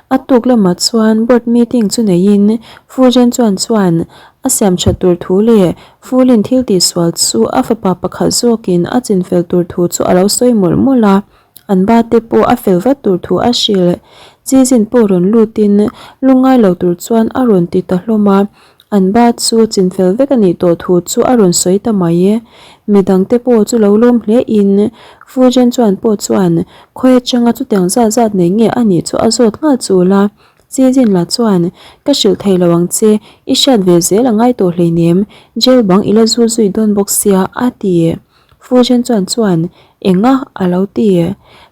A tuk lamah chuan board meeting chu neiin Fujen chuan chuan a siam that tur thu leh Fulin thil tihsual chu a fapa pakhat zawkin a chinfel tur thu chu a lo sawi mawlh mawlh a, an ba te pawh a fel vat tur thu a hrilh. Chizin pawh rawn lutin lungngai lo tur chuan a rawn ti ta hlawm a, an ba chu chinfel vek a nih tawh thu chu a rawn sawi ta mai e. Midang te pawh chu lo lawm hle in Fujen chuan pawh chuan khawi atanga chutiang zat zat nei nge a nih chu a zawt nghal chul a. Chizin lah chuan, Ka hrilh thei lo ang che, i hriat ve zel a ngai tawh hleinem, jail bang i la zul zui dawn bawk sia, a ti. Fujen chuan chuan, Enga? a lo ti.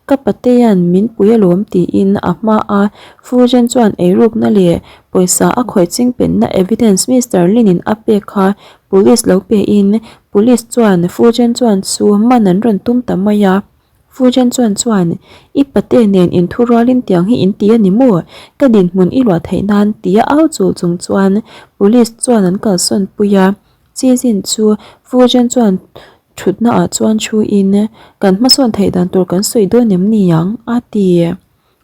Ka patea'n min pui alawm tiin a hma a, Fujen chuan eirukna leh pawisa a khawih chingpenna evidence Mister Lin-in a pek kha police lo pein police chuan Fujen chuan chu man an rawn tum ta mai a. Fujen chuan chuan, I pate nen inthu rualin tiang hi in ti a ni maw? Ka dinhmun i luah theih nan tia au chul chung chuan police chuan an kalsawn pui a. Chizin chu Fujen chuan thutna ah chuan thu in, Kan hmasawn theih dan tur kan sawi dawn em ni ang? a ti.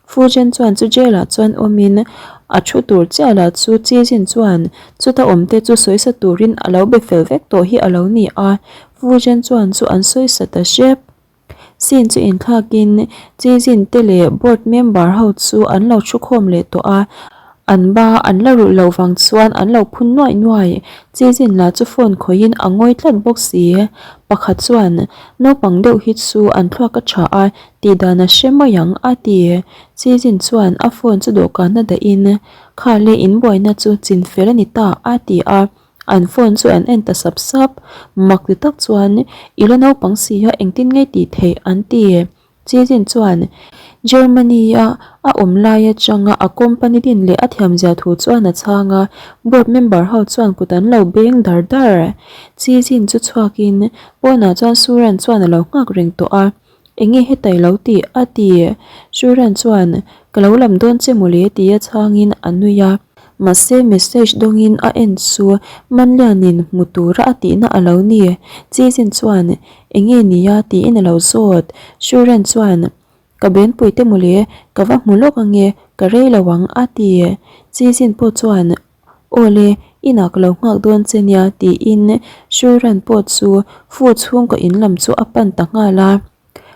Fujen chuan chu jail ah chuan awmin a thu tur chiah lah chu Chizin chuan chuta awmte chu sawisa turin a lo be fel vek tawh hi a lo ni a. Fujen chuan chu an sawisa ta hrep. Scene chu inthlakin Chizin te leh board member ho chu an lo thu khawm leh tawh a, an ba an la rulh loh vang chuan an lo phun nuaih nuaih. Chizin lah chu phone khawihin a ngawi tlat bawk si. Pakhat chuan, Naupang deuh hi chu an thluak a tha a, tih dan a hre mai ang a ti. Chizin chuan a phone chu dawhkan a dahin, Kha le inbuaina chu chinfel a ni ta a ti a. An phone chu an en ta sap sap, mak ti tak chuan i la naupang si a engtin nge tih theih an ti. Chizin chuan Germany a a awm lai atanga a company din leh a thiamzia thu chuan a chhang a, board member ho chuan kut an lo beng dar dar. Chizin chu chhuakin pawnah chuan Suran chuan a lo nghak reng tawh a, Enge hetai lo tih? a ti. Shuran chuan, Ka lo lam dawn che mawle tia chhangin a nui a. Mahse message dawngin a en chu Manlianin hmu tura a tihna a lo ni. Chizin chuan, Enge nia? tiin a lo zawt. Shuran chuan, Ka benpui te mawle, ka va hmu lawk ange, ka rei lo ang a ti. Chizin pawh chuan, Awle, inah ka lo nghak dawn che nia tiin Shuran pawh chu Fu chhungkaw in lam chu a pan ta nghal a.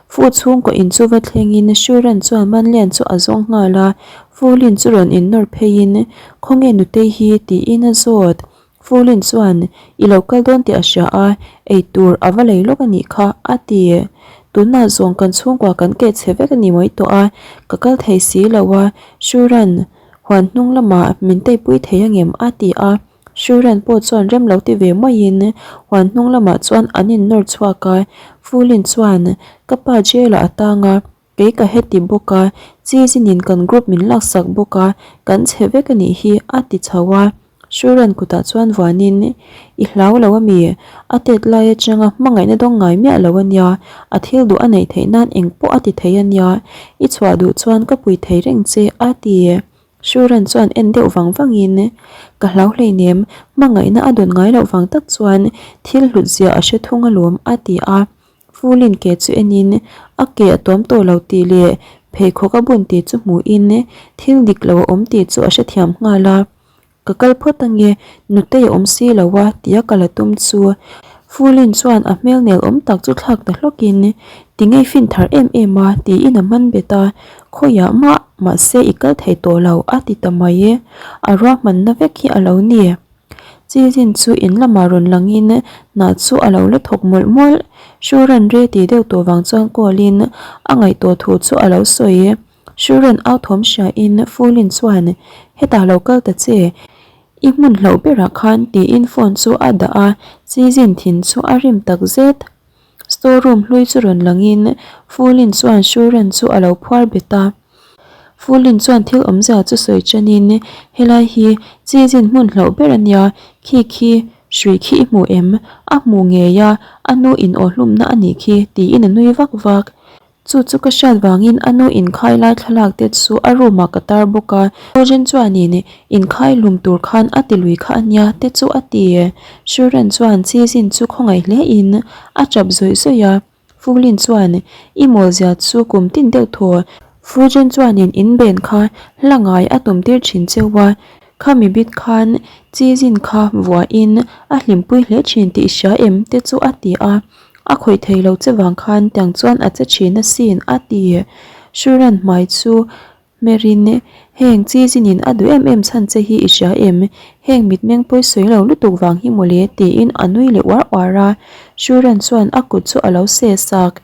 Fu chhungkaw in chu va thlengin Shuran chuan Manlian chu a zawng nghal a, Fulin chu rawn innawr pheiin Khawnge nutei hi tiin a zawt. Fulin chuan I lo kal dawn tih a hria a, eitur a va lei lawk a nih kha a ti. Tunah zawng kan chhungkua kan keh chhe vek a ni mai tawh a, ka kal thei si lo a, Shuran Huan hnung lamah min teipui thei angem? a ti a, Shuran pawh chuan rem lo ti ve maiin huan hnung lamah chuan an innawr chhuak a, Fulin chuan ka pa jail ah a tang a, kei ka heti bawk a, Chizinin kan group min laksak bawk a, kan chhe vek a nih hi a ti chho a. Shuran kutah chuan vuanin, I hlau lo a mi? A tet lai atanga hmangaihna dawng ngai miah lo a nia, a thil duh a neih theih nan eng pawh a ti thei a nia, i chhuah duh chuan ka pui thei reng che, a ti. Shuran chuan en deuh vang vangin, Ka hlau hleinem, hmangaihna a dawn ngai loh vang tak chuan thil hlut zia a hre thung alawm, a ti a. Fulin ke chu enin a ke a tuam tawh lo tih leh pheikhawk a bun tih chu hmuhin thil dik lo a awm tih chu a hrethiam nghal a. Ka kal phawt ange, nutei a awm si lo a tia ka la tum chu. Fulin chuan a hmel nel awm tak chu thlak ta hlawkin Tinge i fin thar em em a tiin a man bet a, khawiah mah mahse i kal thei tawh lo a ti ta mai e, a ruahmanna vek hi a lo ni. Chizin chu in lamah rawn langin hnah chu a lo la thawk mawlh mawlh. Shuran re ti deuh tawh vang chuan call-in a ngaihtuah thu chu a lo sawi. Shuran au thawm hriain Fulin chuan, Hetah lo kal ta che, i hmun hlauh berah khan tiin phone chu a dah a, Chizin thin chu a rim tak zet. Store room hlui chu rawn langin Fulin chuan Shuran chu a lo phuar bet a. Fulin chuan thil awmzia chu sawi chanin helai hi Chizin hmun hlauh ber a nia, khi khi hrui khi i hmu em? A hmu ngei a, a nu in aw hlumna a nih khi tiin a nui vak vak. Chu chu ka hriat vangin a nu inkhai lai thlalak te chu a room ah ka tar bawk a, Rogen chuanin inkhai hlum tur khan a ti lui kha a nia te chu a ti. Shuran chuan Chizin chu khawngaih hle in a tap zawih zawih a, Fulin chuan i mawlzia chu kum tin deuh thaw. Fujen chuanin in ben kha hla ngai a tum tir thin cheu a, khami bit khan chi zin kha vuahin a hlimpui hle thin tih hria em te chu a ti a, a khawih thei lo che vang khan tiang chuan a che thin asin a ti. Shuran hmai chu Hmerin, heng chi zinin a duh em em chhan che hi i hria em? Heng mitmeng pawi sawi lo lutuk vang hi mawle tiin a nui leh uar uar a, Shuran chuan a kut chu a lo seh sak.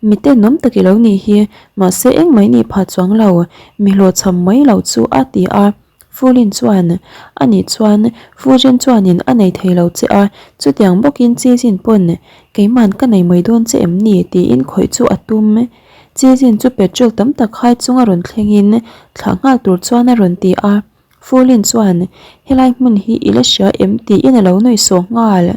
Miten nawm tak i lo nih hi, mahse engmah i nih phah chuang lo, mi hlawhchham mai lo chu a ti a. Fulin chuan, Ani chuan Fujen chuanin a nei thei lo che a, chutiang bawkin Chizin pawn keiman ka nei mai dawn che em ni? tiin khawih chu a tum. Chizin chu petrol tam tak hai chunga rawn thlengin thlah nghal tur chuan a rawn ti a. Fulin chuan, Helai hmun hi i la hria em? tiin a lo nuih sawh nghal.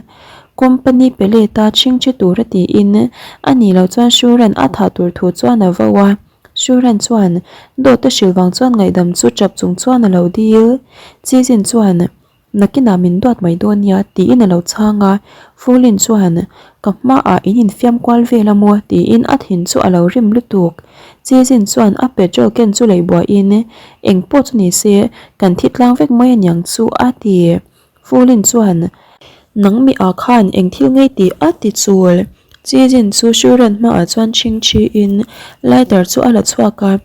Company pe let a chhingchhe tura tiin ani lo chuan Shuran a thah tur thu chuan a vo a. Shuran chuan dawt a hrilh vang chuan ngaihdam chu tap chung chuan a lo dil. Chizin chuan, Nakinah min duat mai dawn nia, tiin a lo chhang a. Fulin chuan, Ka hmaah in infiam kual vel a maw? tiin a thin chu a lo rim lutuk. Chizin chuan a petrol ken chu lei buaiin, Eng pawh chu ni se, kan thi tlang vek mai aniang chu, a ti. Fulin chuan, Nang mi ah khan eng thil ngei tih a ti chul. Chizin chu Shuran hmaah chuan chhing thiin lighter chu a la chhuak a,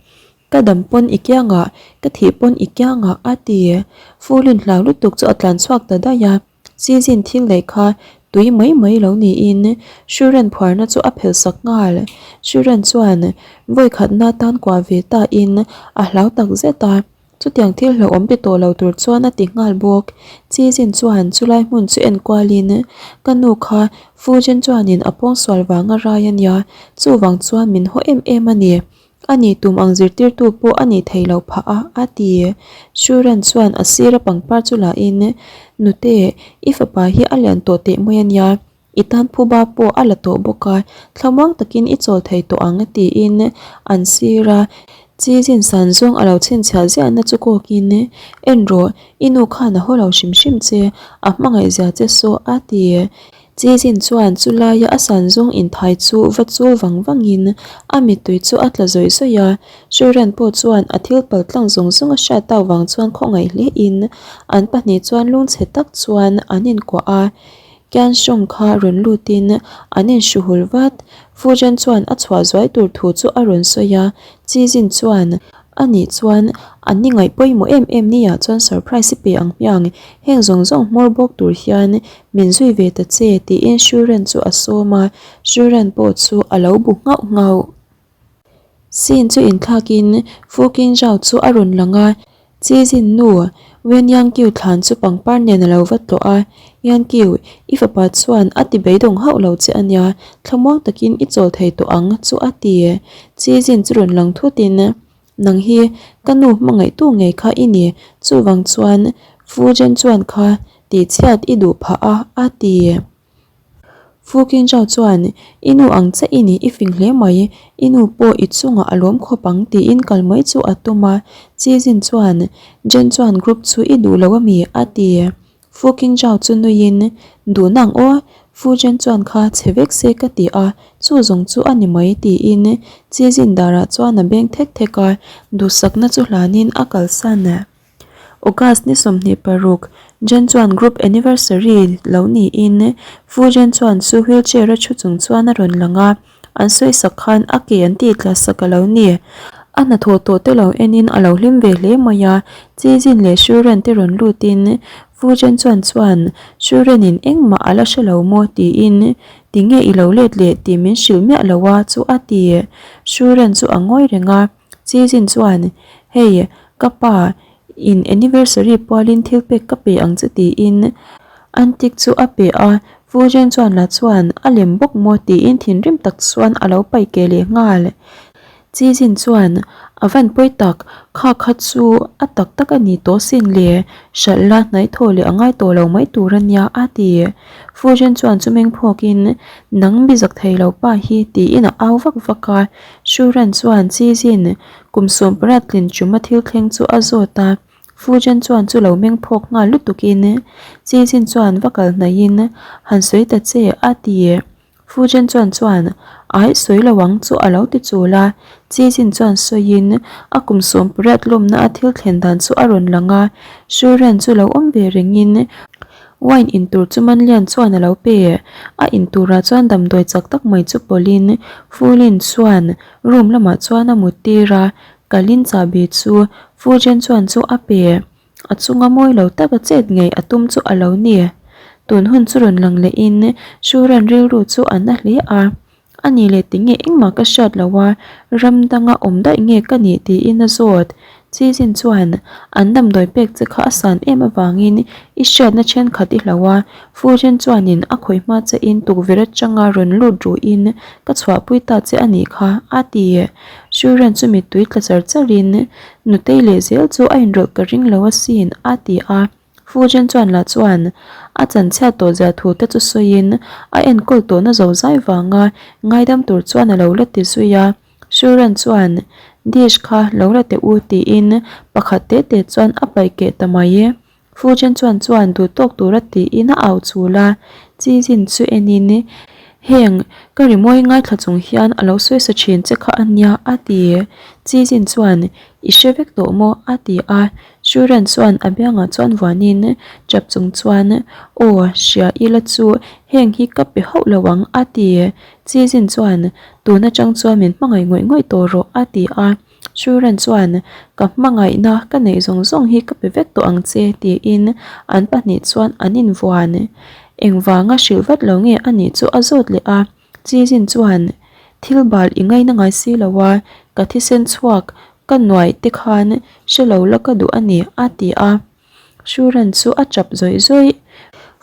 Ka dam pawn i kiangah, ka thih pawn i kiangah a ti. Fulin hlau lutuk chu a tlan chhuak ta daih a. Chizin thil neih kha tui mai mai lo niin Shuran phuarna chu a phelh sak nghal. Shuran chuan vawikhatna tan kuah ve tain a hlau tak zet a. Chutiang thil hlauhawm ti tawh lo tur chuan a ti nghal bawk. Chizin chuan chulai hmun chu en kualin, Ka nu kha Fujen chuanin a pawngsual vanga rai a nia, chuvang chuan min haw em em a ni. A ni tum ang zirtirtu pawh a nih thei lo phah a, a ti. Shuran chuan a sira pangpar chu lahin, Nute, i fapa hi a lian tawh teh mai a nia. I tan phuba pawh a la tawh bawk a, thlamuang takin i chawl thei tawh ang tiin an sir a. Chizin san zawng a lo chhinchhiah ziahna chu kawkin, En rawh, i nu khan a haw lo hrim hrim che, a hmangaih zia che saw a ti. Chizin chuan chu laia a san zawng inthai chu va chul vang vangin a mittui chu a tla zawih zawih a. Shuran pawh chuan a thil pal tlang zawng zawng a hriat tak vang chuan khawngaih hlein an pahnih chuan lungchhe tak chuan an inkuah a. Kianshong kha rawn lutin an inhruhul vat. Fujen chuan a chhuah zuai tur thu chu a rawn sawi a, Chizin chuan, A nih chuan, an ni ngaih pawimawh em em nia chuan surprise i pe ang hmiang, heng zawng zawng hmawr bawk tur hian min zui ve ta che, tiin Shuren chu a sawm a, Shuren pawh chu a lo bu nghauh nghauh. Scene chu inthlakin Fu Qingzhao chu a rawn lang a, Chi Jin nu Wen Yangqiu thlan chu pangpar nen a lo va tlawh a, Yangqiu, i fapa chuan a ti beidawng hauh lo che a nia, thlamuang takin i chawl thei tawh ang chu a ti. Chi Jin chu rawn lang thutin, Nang hi ka nu hmangaihtu ngei kha i ni, chuvang chuan Fu Zhen chuan kha tihchhiat i duh phah a, a ti. Fu Qingzhao chuan, I nu ang che i ni, i fing hle mai, i nu pawh i chungah a lawm khawp ang tiin kal mai chu a tum a. Chi Jin chuan, Jen chuan group chu i duh lo ami? a ti. Fu Qingzhao chu nuiin, Duh nang aw, Fu Jen chuan kha chhe vek se ka ti a, chu zawng chu a ni mai tiin Chi Jin darah chuan a beng thek thek a, duhsakna chu hlanin a kalsan. August ni 26, Jen chuan group anniversary lo niin Fu Jen chuan chu wheelchair a thu chung chuan a rawn lang a, an sawi sak khan a ke an tih tla sak a lo ni. A hnathawh tawh te lo enin a lo hlim ve hle mai a, Chi Jin leh Shu Ren te rawn lutin Fu Jen chuan chuan Shu Ren in engmah a la hre lo maw tiin tinge i lo let leh tih min hrilh miah lo a chu a ti. Shu Ren chu a ngawi reng a. Chizin chuan, Hei, ka pa, in anniversary pualin thil pek ka pe ang che tiin antique chu a pe a, Fujen chuan la chuan a lem bawk maw tiin thinrim tak chuan a lo paih keh leh nghal. Chizin chuan, A van pawi tak, kha kha chu a tak tak a ni tawh sin le, hralh la hnaih thaw leh a ngai tawh lo mai tur a nia a ti. Fujen chuan chu meng phawkin, Nang bizak thei lo pa hi tiin a au vak vak a, Shuran chuan Chizin kum 18 tlin chuma thil thleng chu a zawt a, Fujen chuan chu lo meng phawk nghal lutukin Chizin chuan va kal hnaihin han sawi ta che a ti. Fujen chuan chuan. Aih sawi lo ang chu a lo ti chul a, Chizin chuan sawiin a kum 18 lawmna a thil thlen dan chu a rawn lang a, Shuren chu lo awm ve rengin wine in tur chu Manlian chuan a lo pe. A in turah chuan damdawi chak tak mai chu pawlhin Fulin chuan room lamah chuan a mut tir a, Kalin chahbi chu Fujen chuan chu a pe. A chunga mawi lo taka chet ngei a tum chu a lo ni. Tun hun chu rawn lang lehin Shuran rilru chu a na hle a. A nih leh tinge engmah ka hriat lo a, ram danga awm daih nge ka nih tiin a zawt. Chizin chuan an damdawi pek che kha a san em avangin i hriatna thenkhat i hlo a, Fujen chuanin a khawih hma che in tukverh atanga rawn lut ruhin ka chhuahpui ta che a nih kha, a ti. Shuran chu mittui tla char charin Nutei leh zel chu a inrawlh ka ring lo asin, a ti a. Fujen chuan lah chuan a chanchhiat tawh zia thu te chu sawiin a enkawl tawhna zo zai vanga ngaidam tur chuan a lo la ti zui a. Shuran chuan dish kha lo la teh u tiin pakhat te te chuan a paih keh ta mai. Fujen chuan chuan duh tawk tura tiin a au chul a, Chizin chu enin heng ka rimawi ngaithla chung hian a lo sawi sa thin che kha a nia a ti. Chizin chuan i hre vek tawh maw a ti a, Shuran chuan a biangah chuan vuanin tap chung chuan aw hria ila chu heng hi ka pe hauh lo ang a ti. Chizin chuan tun atang chuan min hmangaih ngawih ngawih tawh rawh a ti a. Shuran chuan, Ka hmangaihna ka neih zawng zawng hi ka pe vek tawh ang che, tiin an pahnih chuan an invuan. Engvanga hrilh vat lo nge a nih chu a zawt leh a. Chizin chuan, Thil bal i ngaina ngai si lo a, ka thisen chhuak ka nuai te khan hre lo la ka duh a ni, a ti a. Shuran chu a chap zawih zawih.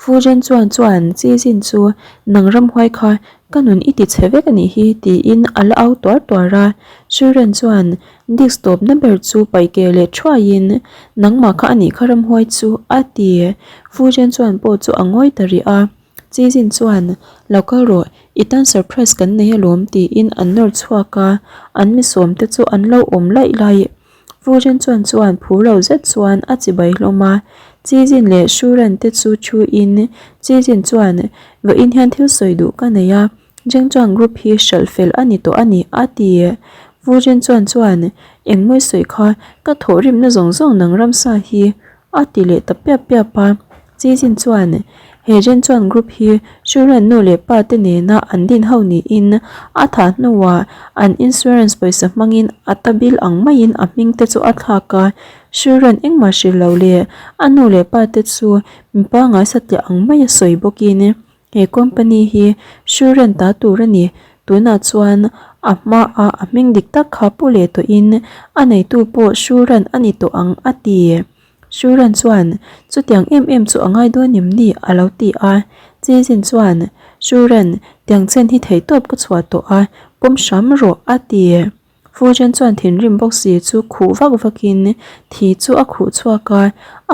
Fujen chuan chuan Chizin chu nang ramhuai kha ka nun i ti chhe vek a nih hi tiin a la au tuar tuar a. Shuran chuan disc tawpna ber chu paih keh leh thuaiin nangmah kha a nih kha ramhuai chu a ti. Fujen chuan pawh chu a ngawi ta rih a. Chizin chuan lo kal rawh i tan surprise kan nei alawm tiin an nawr chhuak a. An mi sawmte chu an lo awm laih laih. Fujen chuan chuan phur lo zet chuan a chibai hlawm a, Chizin leh Shuran te chu thu in, Chizin chuan, Vawiin hian thil sawi duh ka nei a, Jengchuan group hi hralh fel a ni tawh a ni, a ti. Fujen chuan chuan, Engmawi sawi kha, ka thawhrimna zawng zawng nang ramsa hi, A ti leh ta piap piap a, Chizin chuan he Jen chuan group hi Shuran nu leh pa te nena an din ho niin a thah hnuah an insurance pawisa hmangin a ta bil ang maiin a hming te chu a thlak a, Shuran engmah hrilh lo leh a nu leh pa te chu mipa ngaisatliah ang maia sawi bawkin He company hi Shuren ta tur a ni. Tunah chuan a hmaah a hming dik tak kha pu leh tawhin a neitu pawh Shuren a ni tawh ang a ti. Shuren chuan chutiang em em chu a ngai dawn em ni a lo ti a. Chizin chuan Shuren tiang chen hi theihtawp ka chhuah tawh a, pawm hram rawh a ti. Fujen chuan thinrim bawk si chu khuh vak vakin thi chu a khuh chhuak a,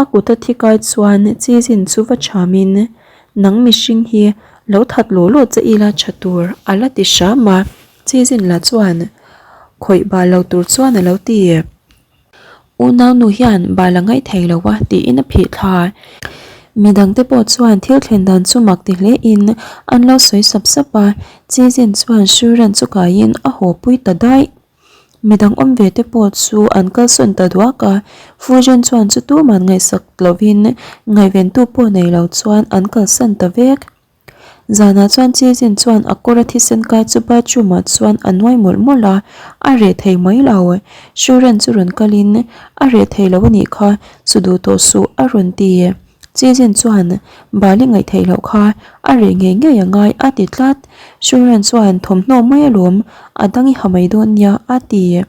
a kuta thi kai chuan Chizin chu va thamin, Nang mihring hi lo that law law che ila tha tur a la ti hram a, Chizin lah chuan khawih bal lo tur chuan a lo ti. Unau nu hian bal a ngaih thei lo a tiin a phih thla. Midangte pawh chuan thil thlen dan chu mak ti hle in an lo sawi sap sap a, Chizin chuan Shuran chu kaiin a haw pui ta daih. Midang awm ve te pawh chu an kalsawn ta duak a, Fujen chuan chu tuman ngaihsak lovin ngaihventu pawh nei lo chuan an kalsan ta vek. Zanah chuan Chizin chuan a kawra thisen kai chu bathroom ah chuan a nuai mawlh mawlh a, a reh thei mai lo. Shuran chu rawn kalin, A reh thei lo a nih kha, su duh tawh suh a rawn ti. Chizin chuan, Bali ngaih theih loh kha a reh ngei ngei a ngai a ti tlat. Shuran chuan, Thawmhnaw mai alawm, a dang i ha mai dawn nia a ti.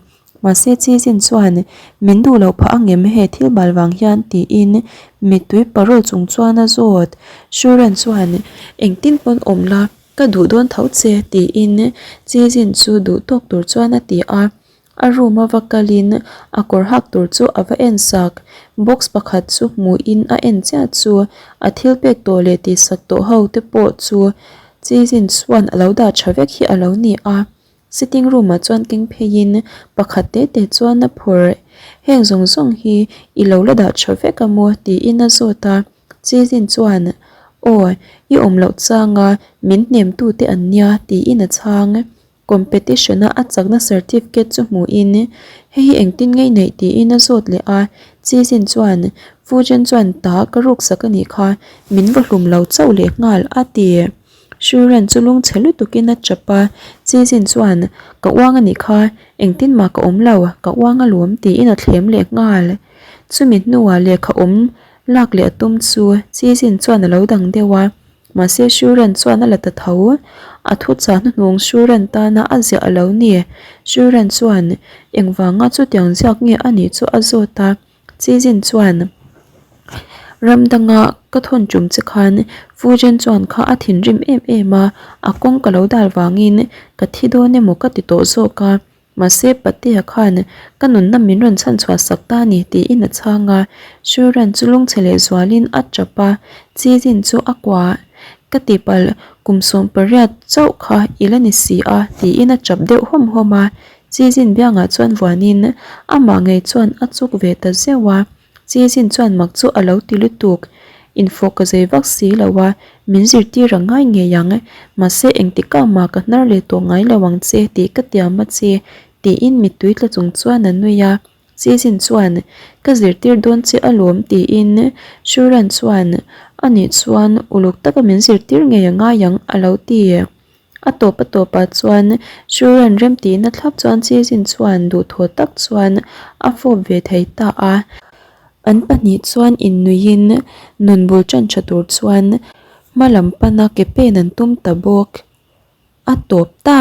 Mahse Chizin chuan min duh loh phah angem he thil bal vang hian tiin mittui parawl chung chuan a zawt. Shuran chuan engtin pawn awm la ka duh dawn tho che tiin Chizin chu duh tawk tur chuan a ti a. A room a va kalin a kawr hak tur chu a va en sak. Box pakhat chu hmuhin a en chiah chu a thil pek tawh leh tihsak tawh ho te pawh chu Chizin chuan a lo dah tha vek hi a lo ni a. Sitting room ah chuan keng pheiin pakhat te te chuan a phawrh. Heng zawng zawng hi i lo la dah tha vek a maw tiin a zawt a. Chizin chuan Aw, i awm loh changa min hnemtu te an nia tiin a chhang. Competition-a a chakna certificate chu hmuhin, Hei hi engtin nge i neih tiin a zawt leh a. Chizin chuan, Fujen chuan ta ka ruksak a nih kha, min va hlum lo chauh leh nghal, a ti. Shuren chu lungchhe lutukin a chap a, Chizin chuan, Ka uang a nih kha, engtin mah ka awm lo, ka uang alawm, tiin a thlem leh nghal. Chumi hnuah lehkha awm lak leh a tum chu Chizin chuan a lo dang deuh a, mahse Shuren chuan a la ta tho. A thuchah hnuhnung Shuren tana a ziah a lo ni. Shuren chuan engvanga chutiang ziak nge a nih chu a zawt a. Chizin chuan, Ram danga ka thawn tum che khan Fujen chuan kha a thinrim em em a, a kawng ka lo dal vangin ka thi dawn emaw ka ti tawh zawk a, mahse Patea khan ka nunna min rawn chhan chhuah sak ta a ni tiin a chhang a. Shuran chu lungchhe leh zualin a tap a, Chizin chu a kuah. Ka tihpalh kum 18 chauh kha i la ni si a tiin a tap deuh hawm hawm a. Chizin biangah chuan vuanin amah ngei chuan a chuk ve ta zeuh a, Chizin chuan mak chu a lo ti lutuk. Infawh ka zei vak si lo a, min zirtir a ngai ngei ang, mahse engtikah mah ka hnar leh tawh ngai lo ang che tih ka tiam a che, tiin mittui tla chung chuan a nui a. Chizin chuan, Ka zirtir dawn che alawm tiin Shuran chuan, Anih chuan uluk taka min zirtir ngei a ngai ang a lo ti. A tawp a tawpah chuan Shuran remtihna thlap chuan Chizin chuan duhthawh tak chuan a fawp ve thei ta a. An pahnih chuan innuihin nun bul tan tha tur chuan hma lam pana ke pen an tum ta bawk. A tawp ta!